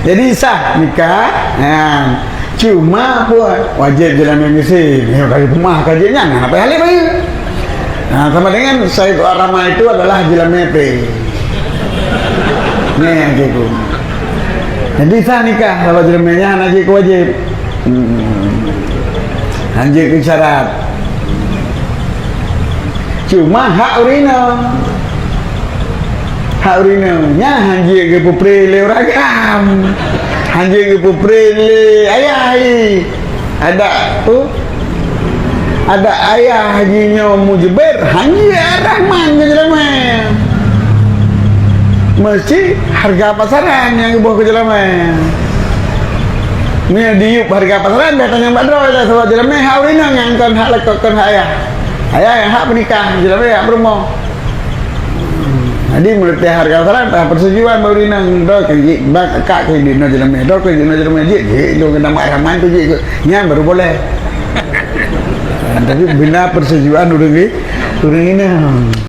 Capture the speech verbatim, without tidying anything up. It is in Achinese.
Jadi sah nikah, ha, cuma apa, wajib jeulamé miseue. Ya, kali peumah ka jeuet nyan, hana payah lé bayeue. Ha, sama dengan Sayyid Arama itu adalah jeulamé pré. Nyan nyang keu. Jadi sah nikah, sabab jeulamé nyan hana jeuet keu wajib. Hmm. Hana jeuet keu syarat. Cuma hak ureueng inong. Hak ureueng inong nyan hana jeuet geupeupré lé ureueng agam. Hana jeuet geupeupré lé ayah jih. Adak tu, adak ayah jih nyoe mujeuber, hana jeuet Rahman keu jeulamé. Meusti hareuga pasaran nyang geuboh keu jeulamé. Meunyoe diyueb hareuga pasaran, dah tanyong bak droe, sabab jeulamé hak ureueng inong nyang kon hak lakoe, kon hak ayah. Ayah nyang hak peunikah, jeulamé hak peurumoh. Jadi, meunurot hareuga pasaran, payah peusetujuan bak ureueng inong, droe keu jih, bak akak keu jih, droe keu jih, droe jeulamé jih, jih, droe keu nama Rahman tu jih, nyan baru boleh. Tapi bina peusetujuan ureueng i-, ureueng inong.